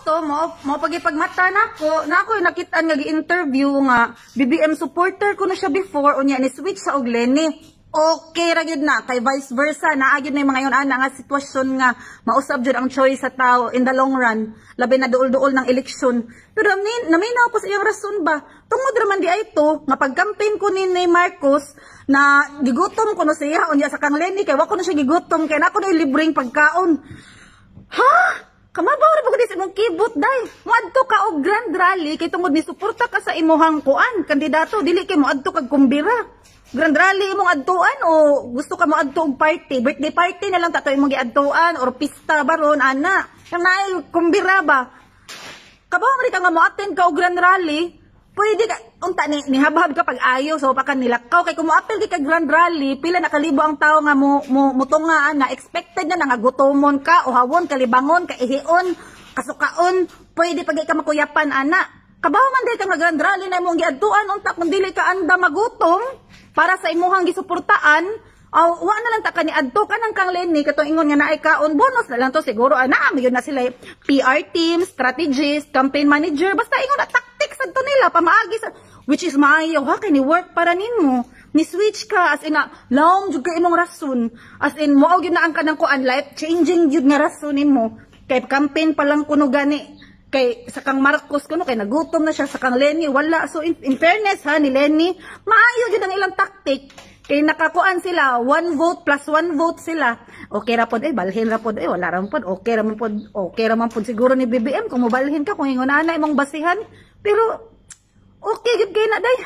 to, mo mo pagipagmata nako, na ako nakitaan nga gi-interview nga BBM supporter ko na siya before, unya ni switch sa og Leni. Okay ra gyud na kay vice versa naa gyud na yung mga ingon ana nga sitwasyon nga mausab jud ang choice sa tao in the long run, labi na duol-duol ng eleksyon. Pero naminaw ko sa iyang rason ba, tungod ra man di ay to nga pag-campaign ko ni Marcos na gigutom ko no siya, unya sa kang Leni kay wa ko na siya gigutom kay nako na libreng pagkaon. Ha? Kamabaw ra ba sa imong kibot, day? Moadto ka og grand rally kay tungod ni suporta ka sa imuhang kuan, kandidato, dili kay moadto kag kumbira. Grand rally imong adtuan o gusto ka moadto og party, birthday party na lang tato imong giadtuan or pista baron ana. Yang naay kumbira ba? Kabaw man ka nga mo-attend ka og grand rally, pwede ka unta ni nihabhab ka pag ayo so pa ka nilakaw kay kung mo-apil ka grand rally, pila na kalibo ang tawo nga mo mo mutunga ana, expected na nga gutomon ka, uhawon, kalibangon, kaihion, kasukaon, pwede pag ka makuyapan ana. Kabaw man dili ka nga grand rally na imong giadtuan unta kung dili ka anda magutom para sa imuhang gisuportaan, aw wa na lang ta ka ni adto. Kanang kang Leni katong ingon nga naay kaon, bonus na lang to siguro ana, yun na sila PR team, strategist, campaign manager, basta ingon na tactics adto nila pamaagi sa, which is maayo ha kay ni work para nimo. Ni switch ka as in na lawom jud kay imong rason, as in mao gyud na ang kanang kuan, life changing gyud nga rason nimo kay campaign pa lang kuno gani kay sa kang Marcos kuno kay nagutom na siya, sa kang Leni wala. So in fairness ha ni Leni, maayo gyud ang ilang tactic kay nakakuan sila, one vote plus one vote sila. Okay ra pod eh, balhin ra pod eh, wala ra pod, okay ra man pod, okay ra man pod siguro ni BBM kung mobalhin ka kung ingon ana imong basihan, pero okay gyud kay na, day.